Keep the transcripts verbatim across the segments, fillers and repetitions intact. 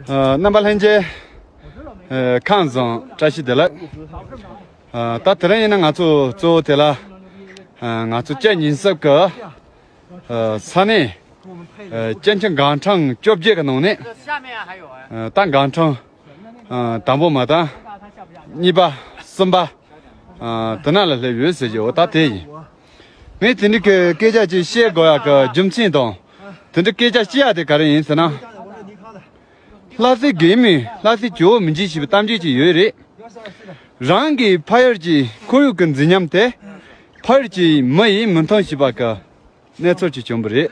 ཨ། རྣམ་པ་ལྷན་རྒྱས། ཨ། ཁམས་བཟང་། བཀྲ་ཤིས་བདེ་ལེགས། ཨ། ད་དེ་རིང་ཡིན་ན་ང་ཚོ་གཙོ་བོ་དེ་ལ། ཨ། ང་ཚོ་བཅུ་གཉིས་ཟབ་ཀྱི། ཨ། ས་གནས། ཨ། སྐྱེ་ཆུ་འགག་འཕྲང་བཅོ་བརྒྱད་ཀྱི་ནང་ནས། ཨ། ད་འགག་འཕྲང་། ཨ། དང་པོ་མ་དང་། གཉིས་པ། གསུམ་པ། ཨ། དེ་ན་ལ་སླེབས་ཡོད་ཟེར་གྱི། འོ་ད་དེ་ཡིན། ངས་དེ་འདྲའི་གི་སྐད་ཆ་ཅིག་བཤད་དགོས་ཡག་གི་རྒྱུ་མཚན་དང་། དེ་འདྲའི་སྐད་ཆ་བཤད་ཡག་དེ་ག་རེ་ཡིན་ཟེར་ན། ལྷ་སའི་རྒན་མོས་ལྷ་སའི་ཇོ་བོ་མི་འཇིགས་ཞེས་པའི་གཏམ་རྒྱུད་ཅིག་ཡོད་རེད། རང་གི་ཕ་ཡུལ་གྱི་ཁོར་ཡུག་གི་མཛེས་ཉམས་དེ། ཕ་ཡུལ་གྱི་མི་ཡིས་མི་མཐོང་ཞེས་པ་གི་གནས་ཚུལ་ཅིག་བྱུང་བ་རེད།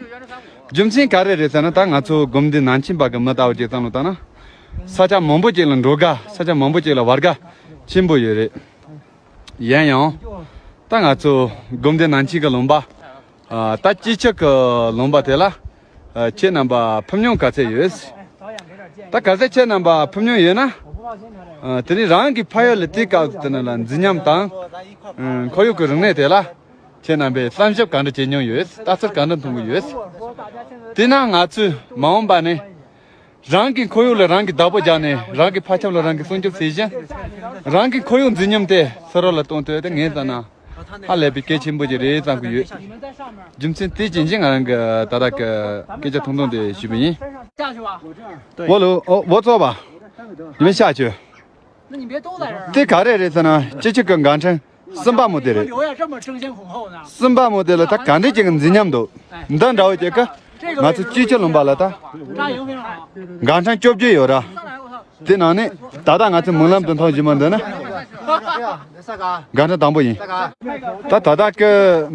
རྒྱུ་མཚན་ག་རེ་རེད་ཟེར་ན། ད་ང་ཚོ་སྒོམ་སྡེ་ནང་ཆེན་པ་གི་མི་ལྟ་བུ་ཅིག་བསམ་བློ་བཏང་ན། ས་ཆ་མང་པོ་ཅིག་ལ་འགྲོ་དགའ། ས་ཆ་མང་པོ་ཅིག་ལ་བར་དགའ་ཆེན་པོ་ཡོད་རེད། ཡིན་ཡང་། ད་ང་ཚོ་སྒོམ་སྡེ་ནང་ཆེན་གྱི་ལུང་པ། ཨ། ད་སྐྱིད་ཆུ་གི་ལུང་པ་དེ་ལ། ཨ། ཁྱེད་རྣམ་པ་ཕེབས་མྱོང་ག་ཚད་ཡོད། ད་གལ་སྲིད་ཁྱེད་རྣམ་པ་ཕེབས་མྱོང་ཡོད་ན། ཨ། དེ་ནི་རང་གི་ཕ་ཡུལ་ལ་དེའི་སྐབས་དེ་ནང་ལ་མཛེས་ཉམས་དང་། ཨ། ཁོར་ཡུག་གི་རིག་གནས་དེ་ལ། ཁྱེད་རྣམ་པས་བསམ་ཞིབ་ག་འདྲ་བྱེད་མྱོང་ཡོད། ལྟ་ཚུལ་ག་འདྲ་མཐོང་གི་ཡོད། དེས་ན་ང་ཚོས་མ་འོངས་པ་ནས། རང་གི་ཁོར་ཡུག་ལ་རང་གིས་བདག་པོ་རྒྱག་ནས། རང་གི་ཕ་ཁྱིམ་ལ་རང་གིས་སྲུང་སྐྱོབ་བྱེད་བཞིན། རང་གི་ཁོར་ཡུག་མཛེས་ཉམས་དེ་ཕྱི་རོལ་ལ་གཏོང་ཐུབ་ཡག་དེ་ངས་བསམ་ན་ཧ་ལས་པའི་གལ་ཆེན་པོ་ཅིག་རེད་བསམ་གྱི་ཡོད། རྒྱུ་མཚན་དེ་ཅན་གྱིས་ང་རང་གིས་ད་ལྟ་གི་སྐད་ཆ་ཐུང་ཐུང་དེ་ཞུས་པ་ཡིན། འོ་ལོ། འོ། འོ་ཙོ་བ། ཡིན་ཤག་ཆུ། དེ་ག་རེ་རེད་ཟེར་ན། སྐྱིད་ཆུ་གི་འགག་འཕྲང་གསུམ་པ་མོ་དེ་རེད། གསུམ་པ་མོ་དེ་ལ་ད་ག་འདྲ་ཅིག་གི་མཛེས་ཉམས་འདུག། འདི་འདྲ་བོ་ཅིག་གི་ང་ཚོ་སྐྱིད་ཆུ་ལུང་པ་ལ་ད་འགག་འཕྲང་བཅོ་བརྒྱད་ཡོད་ར། དེ་ནང་ནས་ད་ལྟ་ང་ཚོ་མིག་ལམ་དུ་མཐོང་བཞིན་པ་འདི་ནི་འགག་འཕྲང་དང་པོ་ཡིན། ད་ད་ལྟ་གི་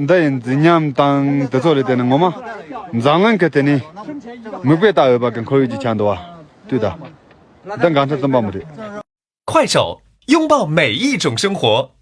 འདི་ཡི་མཛེས་ཉམས་དང་དེ་ཚོ་ལ་བལྟས་ནས་ངོ་མ་འཛམ་གླིང་གི་དེ་ནས་མིག་དཔེ་ལྟ་འོས་པ་གི་ཁོར་ཡུག་ཅིག་ཆགས་འདུག་བ། ལྟོས་དང་། འདི་འགག་འཕྲང་གསུམ་པ་མོ་རེད། 快手，拥抱每一种生活。